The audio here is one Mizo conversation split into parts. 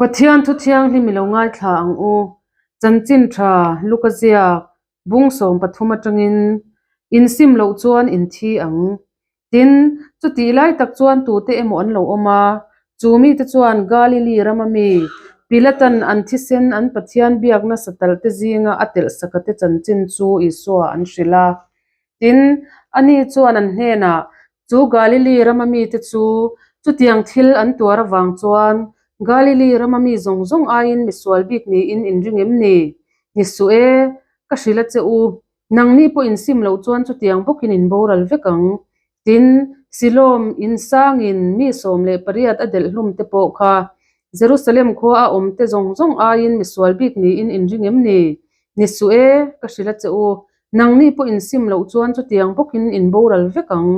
Pathian thu thianghlim i lo ngaithla ang u. Chanchin tha Luka ziak bung 13 atangin in sim loh chuan in thi ang. Tin, chutih lai tak chuan tute emaw an lo awm a, chu mite chuan Galili rama mi Pilatan an thisen an Pathian biakna satal te zinga a telh sakate chanchin chu Isua an hrilh a. Tin, ani chuan an hnenah, Chu Galili rama mite chu chutiang thil an tuar avang chuan Galili rama mi zawng zawng aiin misual bik niin in ring em ni? Ni suh e, ka hrilh a che u, nangni pawh insim loh chuan chutiang bawkin in boral vek ang. Tin, Silom in sangin mi 18 a delh hlum te pawh kha Jerusalem khua a awm te zawng zawng aiin misual bik niin in ring em ni? Ni suh e, ka hrilh a che u, Nangni pawh insim loh chuan chutiang bawkin in boral vek ang,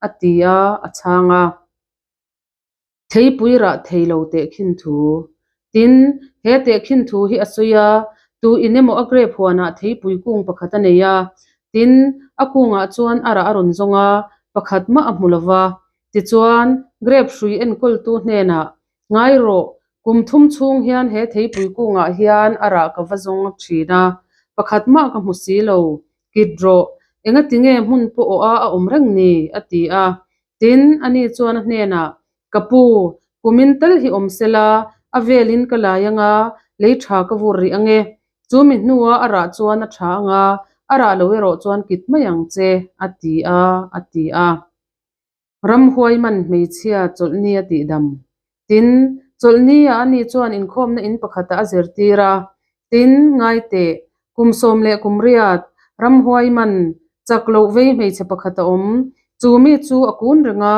a ti a, a chhang a. Theipui rah thei lo tehkhin thu. Tin, he tehkhin thu hi a sawi a, tu in emaw a grape huanah theipui kung pakhat a nei a, tin, a kungah chuan a rah a rawn zawng a, pakhat mah a hmu lo va. Tichuan, grape hrui enkawltu hnenah, Ngai rawh, kum thum chhung hian he theipui kungah hian a rah ka va zawng thin a, pakhat mah ka hmu si lo, kit rawh, engati nge hmun pawh awh a a awm reng ni? a ti a. Tin, ani chuan a hnenah, Ka pu, kumin tal hi awm sela, a velin ka lai anga, lei tha ka vur rih ange. Chu mi hnua a rah chuan a tha anga, a rah lo erawh chuan kit mai ang che, a ti a, a ti a. Ramhuai man hmeichhia chawlhni a tihdam. Tin, chawlhni-ah ani chuan inkhawmna in pakhatah a zirtir a. Tin, ngai teh, kum sawm leh kum riat, ramhuai man chak loh vei hmeichhe pakhat a awm. Chu mi chu a kun reng a,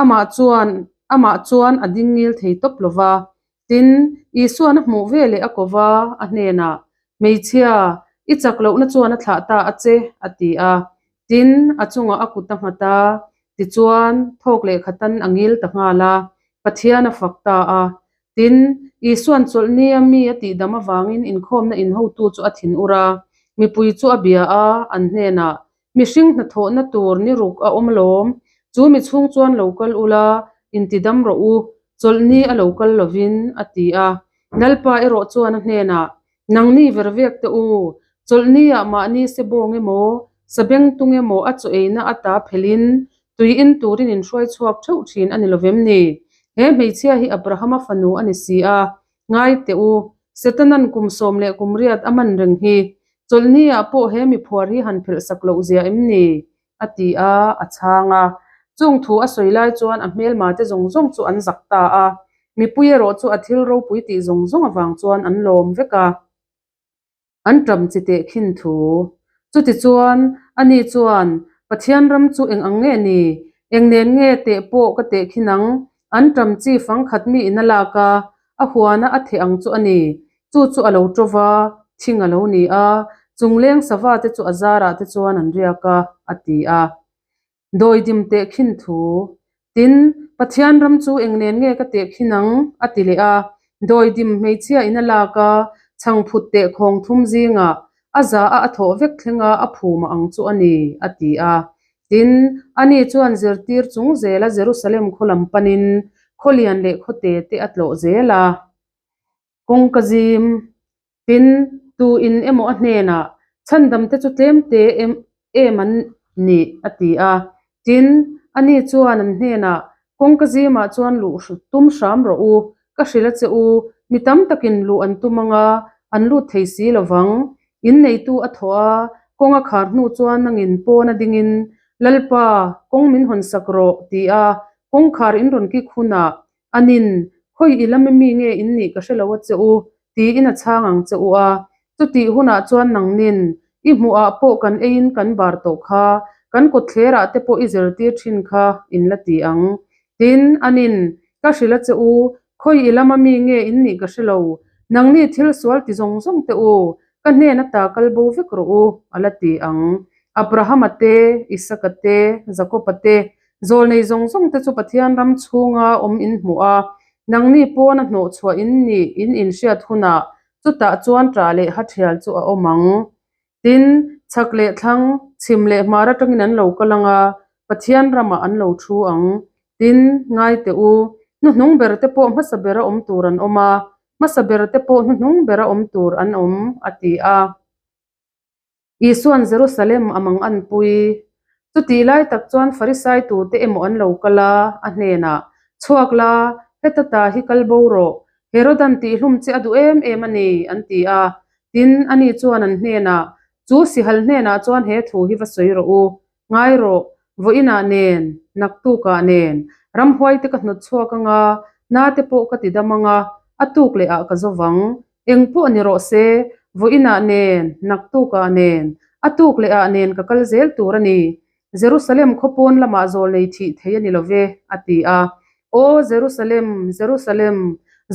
amah chuan amah chuan a ding ngil thei tawp lo va. Tin, Isuan a hmuh ve leh a ko va, a hnenah, Hmeichhia, i chak lohna chuan a thlah ta a che, a ti a. Tin, a chungah a kut a nghat a, tichuan, thawk leh khatan a ngil ta nghal a, Pathian a fak ta a. Tin, Isuan chawlhnia mi a tihdam avangin inkhawmna inhotu chu a thin ur a, mipui chu a bia a, an hnenah, Mihring hnathawhna tur ni ruk a awm alawm, chu mi chhung chuan lo kal ula, intidam rawh u, chawlhni a lo kal lovin, a ti a. Lalpa erawh chuan a hnenah, Nangni ver vek teh u, chawlhni ah mahni se bawng emaw, sabeng tung emaw a chaw eina ata phelhin tui in turin in hruai chhuak theuh thin a ni lovem ni? He hmeichhia hi Abrahama fanu a ni si a, Ngai teh u, Setanan kum sawm leh kum riat a man reng hi, chawlhni ah pawh he mi phuar hi han phelh sak loh zia em ni? a ti a, a chhang a. Chung thu a sawi lai chuan a hmelma te zawng zawng chu an zak ta a, mipui erawh chu a thil ropui tih zawng zawng avang chuan an lawm vek a. An ṭam chi teh khin thu. Chutichuan, ani chuan, Pathian ram chu eng ang nge ni? Eng nen nge teh pawh ka teh khin ang? An ṭam chi fang khat mi in a lak a, a huana a theh ang chu a ni. Chu chu a lo ṭo va, thing a lo ni a, chungleng sava te chu a zarah te chuan an riak a, a ti a. Dawidim teh khin thu. Tin, Pathian ram chu eng nen nge ka teh khin ang? a ti leh a. Dawidim hmeichhia in a lak a, chhangphut teh khawng thum zingah a za a a thawh vek thleng a a phum ang chu a ni, a ti a. Tin, ani chuan zirtir chung zela Jerusalem khaw lam panin khawlian leh khawte te a tlawh zel a. Kawngka zim. Tin, tu in emaw a hnenah, Chhandamte chu tlemte em em an ni, a ti a. Tin, ani chuan an hnenah, Kawngka zimah chuan luh tum hram rawh u, ka hrilh a che u, mi tam takin luh an tum ang a, an lut thei si lo vang. In neitu a thawh a, kawng a khar hnu chuan nangin pawn a dingin, Lalpa, kawng min hawn sak rawh, ti a, kawngkhar in rawn kik hunah, Anin, khawi i lam emi nge in nih ka hre lo a che u, tiin a chhang ang che u a. Chutih hunah chuan nangnin, i hmuhah pawh kan eiin kan bar tawh kha, kan kawtthlerah te pawh i zirtir thin kha in la ti ang. Tin, anin, ka hrilh a che u, khawi i lam ami nge in nih ka hre lo, nangni thil sual ti zawng zawng te u, ka hnen ata kal bo vek rawh u, a la ti ang. Abrahama te, Isaka te, Jakoba te, Zawlnei zawng zawng te chu Pathian ram chhunga awm in hmuh a, nangni pawn a hnawh chhuah in nih in inhriat hunah chutah chuan ṭah leh hathial chu a awm ang. Tin, chhak leh thlang, chhim leh hmar atangin an lo kal ang a, Pathian ramah an lo thu ang. Tin, ngai teh u, hnuhnung ber te pawh hmasa bera awm tur an awm a. Hmasa berte pawh hnuhnung bera awm tur an awm, a ti a. Isua'n Jerusalem a mang an pui. Chutih lai tak chuan Farisai tute emaw an lo kal a, a hnenah, Chhuak la, heta ta hi kal bo rawh. Herodan tihhlum che a duh em em a ni, an ti a. Tin, ani chuan an hnenah, Chu sihal hnenah chuan he thu hi va sawi rawh u. Ngai rawh, vawiinah nen, naktukah nen, ramhuaite ka hnawt chhuak anga, nate pawh ka ti dam anga, a tuk leh ah ka zo vang. Eng pawh ni rawh se, vawiinah nen, naktukah nen, a tuk leh ah nen ka kal zel tur a ni. Jerusalem khaw pawn lamah zawlnei thih thei a ni lo ve, a ti a. Aw Jerusalem, Jerusalem,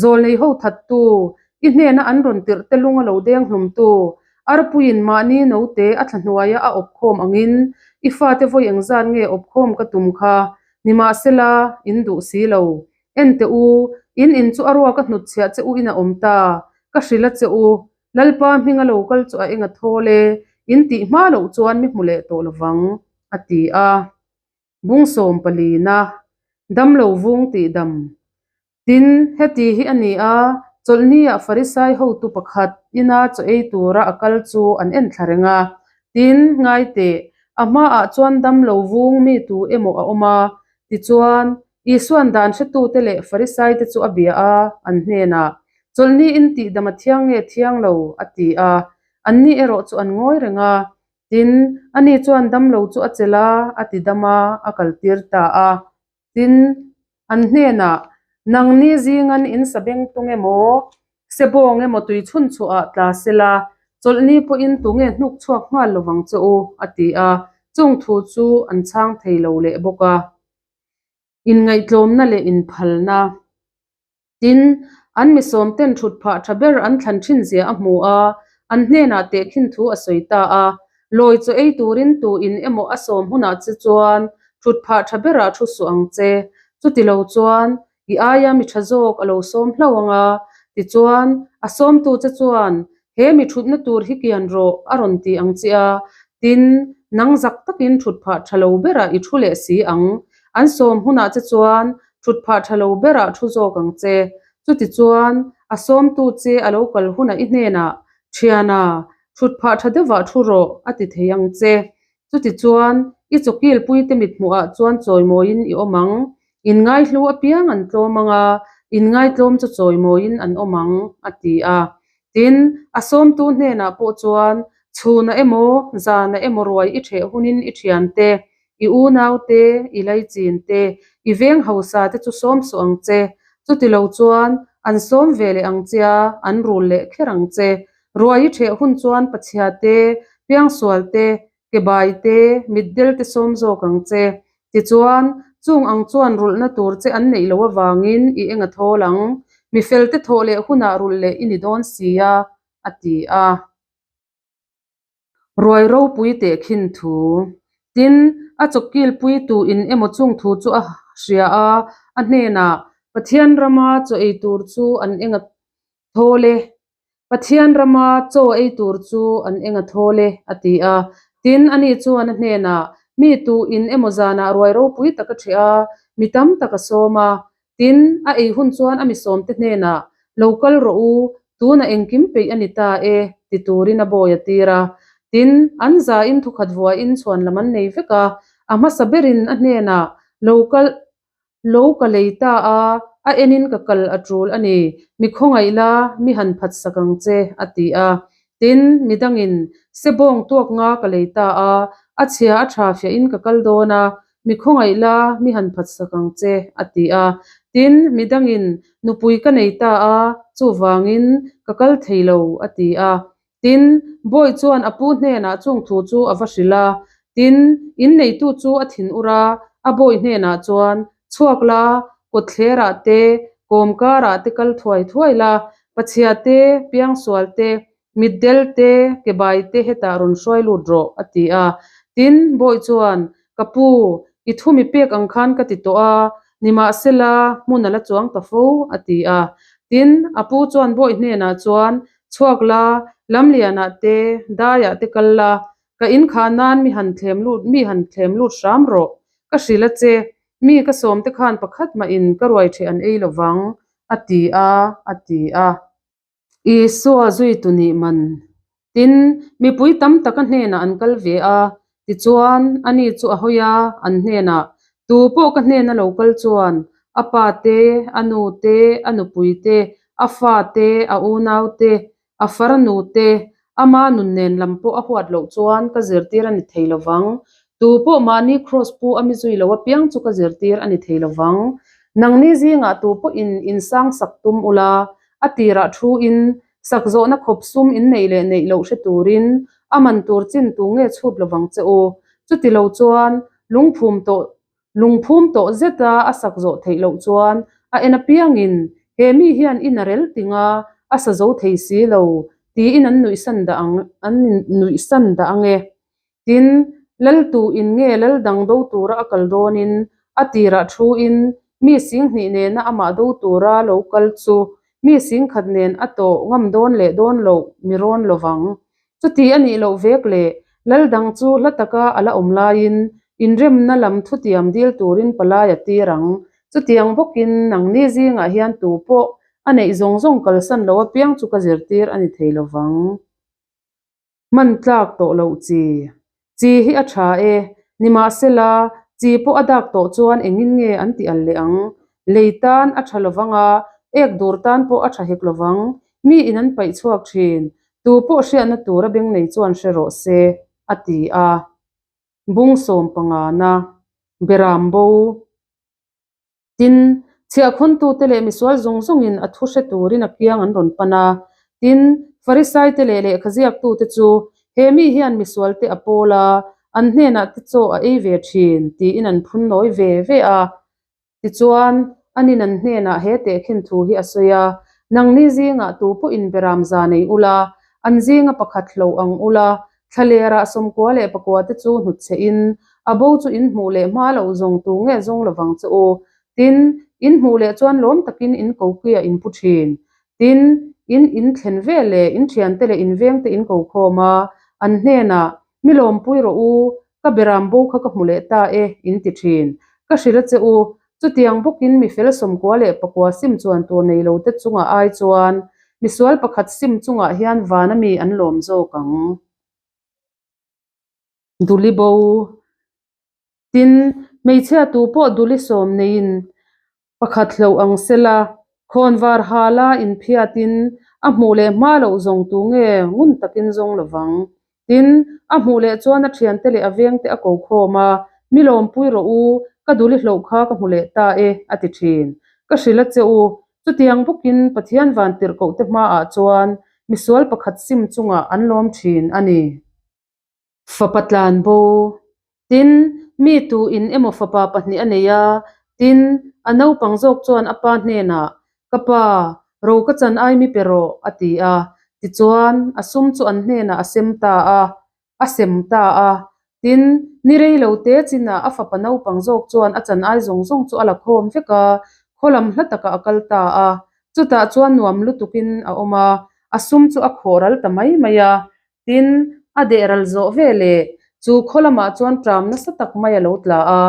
zawlnei ho thattu, i hnena an rawn tirh te lung a lo deng hlumtu, Arpuiin mahni note a thla hnuaia a awpkhawm angin i fate vawi engzat nge awpkhawm ka tum kha, nimahsela, in duh si lo. En teh u, in in chu a ruak a hnutchhiah che u in a awm ta, ka hrilh a che u, Lalpa hming a lo kal chu a eng a thawl e, in tih hma loh chuan mi hmu leh tawh lovang, a ti a. Bung sawm palina, Damlo vung tih dam. Tin, heti hi a ni a, chawlhniah Farisai hotu pakhat ina chaw ei tura a kal chu an en thla reng a. Tin, ngai teh, a hmaah chuan damlo vung mi tu emaw a awm a. Tichuan, Isua'n dan hretute leh Farisaite chu a bia a, an hnenah, Chawlhni in tihdam a thiang nge thiang lo? a ti a. Anni erawh chu an ngawi reng a. Tin, ani chuan damlo chu a chelh a, a tidam a, a kaltir ta a. Tin, an hnenah, Nangni zingan in sabengtung emaw, sebawng emaw tui chhun chhuahah tla sela, chawlhni pawhin tunge hnuk chhuak nghal lovang che u, a ti a. Chung thu chu an chhang thei lo leh bawk a. Inngaihtlawmna leh inphalna. Tin, an mi sawmten thut phah tha ber an thlan thin zia a hmu a, an hnenah tehkhin thu a sawi ta a. Lawi chaw ei turin tu in emaw a sawm hunah che chuan thut phah tha berah thu suh ang che. Chuti lo chuan i aia mi tha zawk a lo sawm hlauh ang a, tichuan a sawmtu che chuan he mi thutna tur hi kian rawh a rawn ti ang che a, tin, nang zak takin thut phah tha lo berah i thu leh si ang. An sawm hunah che chuan thut phah tha lo berah thu zawk ang che. Chutichuan, a sawmtu che a lo kal hunah i hnenah, Thiana, thut phah tha deuhah thu rawh, a ti thei ang che. Chutichuan, i chawkilpuite mithmuhah chuan chawimawiin i awm ang. Inngaihlu apiang an tlawm ang a, inngaitlawm chu chawimawiin an awm ang, a ti a. Tin, a sawmtu hnenah pawh chuan, Chhunah emaw, zanah emaw ruai i ṭheh hunin i ṭhiante, i unaute, i laicinte, i veng hausa te chu sawm suh ang che. Chutilo chuan, an sawm ve leh ang che a, an rul leh kher ang che. Ruai i ṭheh hun chuan pachhia te, piangsual te, kebai te, mitdel te sawm zawk ang che. Tichuan, chung ang chuan rulhna tur che an neih loh avangin i eng a thawl ang. Mi felte thawh leh hunah rulh leh i ni dawn si a, a ti a. Ruai ropui teh khin thu. Tin, a chawkilpui tu in emaw chung thu chu a hria a, a hnenah, Pathian rama chaw ei tur chu an eng a thawl e. Pathian rama chaw ei tur chu an eng a thawl e, a ti a. Tin, ani chuan a hnenah, Mi tu in emaw zanah ruai ropui tak a ṭheh a, mi tam tak a sawm a. Tin, a ei hun chuan a mi sawmte hnenah, Lo kal rawh u, tunah engkim peih a ni ta e, ti turin a bawi a tir a. Tin, an zain thukhat vuain chhuan lam an nei vek a. A hmasa berin a hnenah, Lo kal Lo ka lei ta a, a enin ka kal a tul a ni, mi khawngaih la, mi han phat sak ang che, a ti a. Tin, midangin, Sebawng tuak nga ka lei ta a, a chhia a tha fiahin ka kal dawn a, mi khawngaih la, mi han phat sak ang che, a ti a. Tin, midangin, Nupui ka nei ta a, chuvangin ka kal thei lo, a ti a. Tin, bawi chuan a pu hnenah chung thu chu a va hrilh a. Tin, inneitu chu a thin ur a, a bawi hnenah chuan, Chhuak la, kawtthlerah te, kawmkarah te kal thuai thuai la, pachhia te, piangsual te, mitdel te, kebai te hetah rawn hruai lut rawh, a ti a. Tin, bawi chuan, Ka pu, i thu mi pek ang khan ka ti tawh a, nimahsela, hmun a la chuang ta fo, a ti a. Tin, a pu chuan bawi hnenah chuan, Chhuak la, lamlianah te, daiah te kal la, ka inkhah nan mi han thlem lut, mi han thlem lut hram rawh. Ka hrilh a che, mi ka sawmte khan pakhat mahin ka ruai ṭheh an ei lovang, a ti a, a ti a. Isua zuitu nih man. Tin, mipui tam tak a hnenah an kal ve a, tichuan, ani chu a hawi a, an hnenah, Tu pawh ka hnena lo kal chuan a pa te, a nu te, a nupui te, a fa te, a unau te, a farnu te, ama nun nen lam pawh a huat loh chuan ka zirtir a ni thei lo vang. Tu pawh mahni kraws pu a mi zui lo apiang chu ka zirtir a ni thei lo vang. Nangni zingah tu pawhin insang sak tum ula, a tirah thu in sak zawhna khawp sum in neih leh neih loh hre turin a man tur chin tu nge chhup lo vang che u. Chuti lo chuan lungphum tawh lungphum tawh zeta a sak zawh theih loh chuan a en apiangin he mi hian in a rel ting a, a sa zo thei si lo tiin an nuihsan dah ang an nuihsan dah ang e. Tin, Laltu in nge lal dang do tura a kal dawnin a tirah thu in mi singhnih nena amah do tura lo kal chu mi singkhat nen a tawh ngam dawn leh dawn loh mi rawn lo vang. Chuti a nih loh vek leh lal dang chu hla taka a la awm laiin inremna lam thutiam dil turin palai a tir ang. Chutiang bawkin nangni zingah hian tu pawh a neih zawng zawng kalsan lo apiang chu ka zirtir a ni thei lo vang. Hman tlak tawh loh chi. Chi hi a tha e. Nimahsela, chi pawh a dak tawh chuan engin nge an ti al leh ang? Lei tan a tha lovang a, ek dur tan pawh a tha hek lovang. Mi in an paih chhuak thin. Tu pawh hriatna tur a beng nei chuan hre rawh se, a ti a. Bung sawm pangana, Beram bo. Tin, chhiahkhawntute leh misual zawng zawngin a thu hre turin a kiang an rawn pan a. Tin, Farisaite leh lehkhaziaktute chu, He mi hian misualte a pawl a, an hnenah te chaw a ei ve thin, tiin an phun nawi ve ve a. Tichuan, anin an hnenah he tehkhin thu hi a sawi a, Nangni zingah tu pawhin beram za nei ula, an zinga pakhat hlo ang ula, Thlalerah 98 leh 9 te chu hnutchhe in, a bo chu in hmuh leh hma loh zawng tu nge zawng lovang che u. Tin, in hmuh leh chuan lawm takin in kokiah in pu thin. Tin, in in thlen ve leh in thiante leh in vengte in ko khawm a, an hnenah, Mi lawmpui rawh u, ka beram bo kha ka hmu leh ta e, in ti thin. Ka hrilh a che u, chutiang bawkin mi fel 99 leh 9 sim chuan tur nei lo te chungah ai chuan misual pakhat sim chungah hian vana mi an lawm zawk ang. Duli bo. Tin, hmeichhia tu pawh duli sawm neiin Pakhat hloh ang sela, khawnvar hala inphiatin a hmuh leh hma loh zawng tu nge ngun takin zawng lovang. Tin, a hmuh leh chuan a thiante leh a vengte a ko khawm a, Mi lawmpui rawh u, ka duli hloh kha ka hmu leh ta e, a ti thin. Ka hrilh a che u, chutiang bawkin Pathian vantirhkohte hmaah chuan misual pakhat sim chungah an lawm thin a ni. Fapa tlan bo. Tin, mi tu in emaw fapa pahnih a nei a, tin, a naupang zawk chuan a pa hnenah, Ka pa, ro ka chan ai mi pe rawh, a ti a. Tichuan, a sum chu an hnenah a sem ta a, a sem ta a. Tin, ni rei lo te chinah a fapa naupang zawk chuan a chan ai zawng zawng chu a la khawm vek a, khaw lam hla takah a kal ta a. Chutah chuan nuam lutukin a awm a, a sum chu a khawh ral ta mai mai a. Tin, a deh ral zawh ve leh chu khaw lamah chuan ṭam nasa tak mai a lo tla a,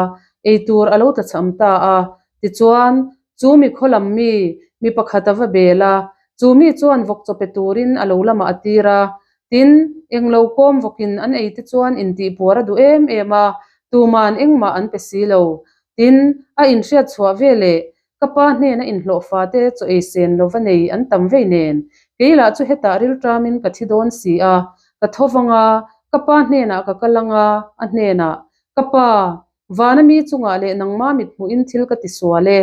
eitur a lo tla cham ta a. Tichuan, chu mi khaw lam mi, mi pakhat a va bel a, chu mi chuan vawk chaw pe turin a lo lamah a tir a. Tin, englo kawm vawkin an ei te chuan intihpuar a duh em em a, tuman engmah an pe si lo. Tin, a inhriat chhuah ve leh Ka pa hnena inhlawhfa te chaw ei sen lova nei an tam vei nen, kei lah chu hetah rilṭamin ka thi dawn si a, ka tho vang a, ka pa hnenah ka kal ang a, a hnenah, Ka pa, vana mi chungah leh nangma mit hmuhin thil ka ti sual e,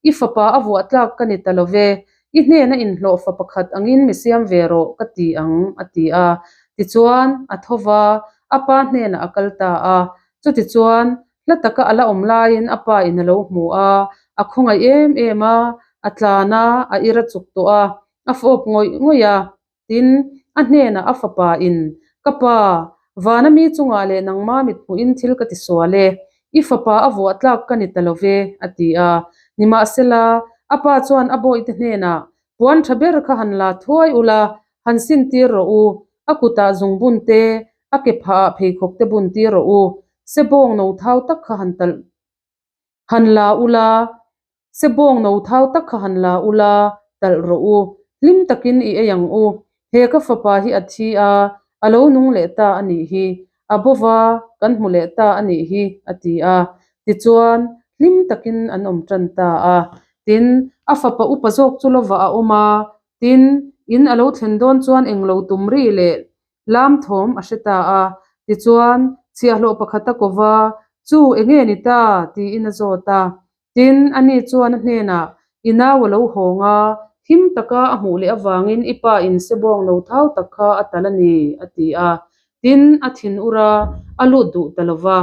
i fapa a vuah tlak ka ni ta lo ve, i hnena inhlawhfa pakhat angin mi siam ve rawh ka ti ang, a ti a. Tichuan, a tho va, a pa hnenah a kal ta a. Chutichuan, Hla taka a la awm laiin a pa in a lo hmu a, a khawngaih em em a, a tlan a, a ir a chuk tawh a, a fawp ngawih ngawih a. Tin, a hnenah a fapa in, Ka pa, vana mi chungah leh nangma mit hmuhin thil ka ti sual e, i fapa a vuah tlak ka ni ta lo ve, a ti a. Nimahsela, a pa chuan a bawihte hnenah, Puan tha ber kha han la thuai ula, han sin tir rawh u, a kutah zungbun te, a ke phahah pheikhawk te bun tir rawh u, sebawng no thau tak kha han talh han la ula, sebawng no thau tak kha han la ula, talh rawh u. Hlim takin i ei ang u. He ka fapa hi a thi a, a lo nung leh ta a nih hi. A bova kan hmu leh ta a nih hi, a ti a. Tichuan, hlim takin an awm tan ta a. Tin, a fapa upa zawk chu lovah a awm a. Tin, in a lo thlen dawn chuan englo tum ri leh Lam thawm a hre ta a, tichuan chhiahhlawh pakhat a ko va, Chu, enge ni ta? tiin a zawt a. Tin, ani chuan a hnenah, I nau a lo hawng a, him taka a hmuh leh avangin i pa in sebawng no thau tak kha a tal a ni, a ti a. Tin, a thin ur a, a lut duh ta lo va.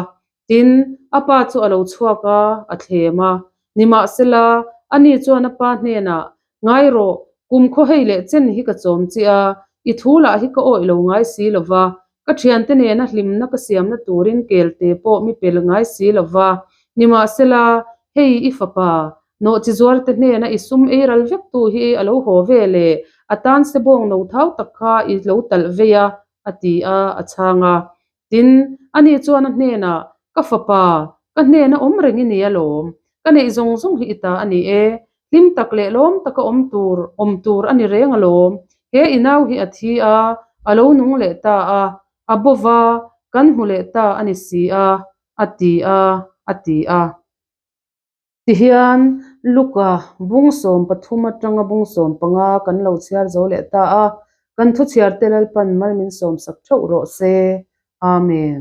Tin, a pa chu a lo chhuak a, a thlem a. Nimahsela, ani chuan a pa hnenah, Ngai rawh, kum khaw hei leh chen hi ka chawm che a, i thu lah hi ka awih lo ngai si lo va, ka thiante nena hlimna ka siamna turin kelte pawh mi pel ngai si lo va. Nimahsela, hei i fapa, nawhchizuarte hnena i sum ei ral vektu hi a lo haw ve le, a tan sebawng no thau tak kha i lo talh vei a, a ti a, a chhang a. Tin, ani chuan a hnenah, Ka fapa, ka hnena awm reng i ni alawm. Ka neih zawng zawng hi i ta a ni e. Hlim tak leh lawm taka awm tur awm tur a ni reng alawm. He i nau hi a thi a, a lo nung leh ta a, a bo va, kan hmu leh ta a ni si a, a ti a, a ti a. Tihian, Luka bung 13 atanga bung 15 kan lo chhiar zo leh ta a, kan thuchhiarte Lalpan mal min sawmsak theuh rawh se. Amen.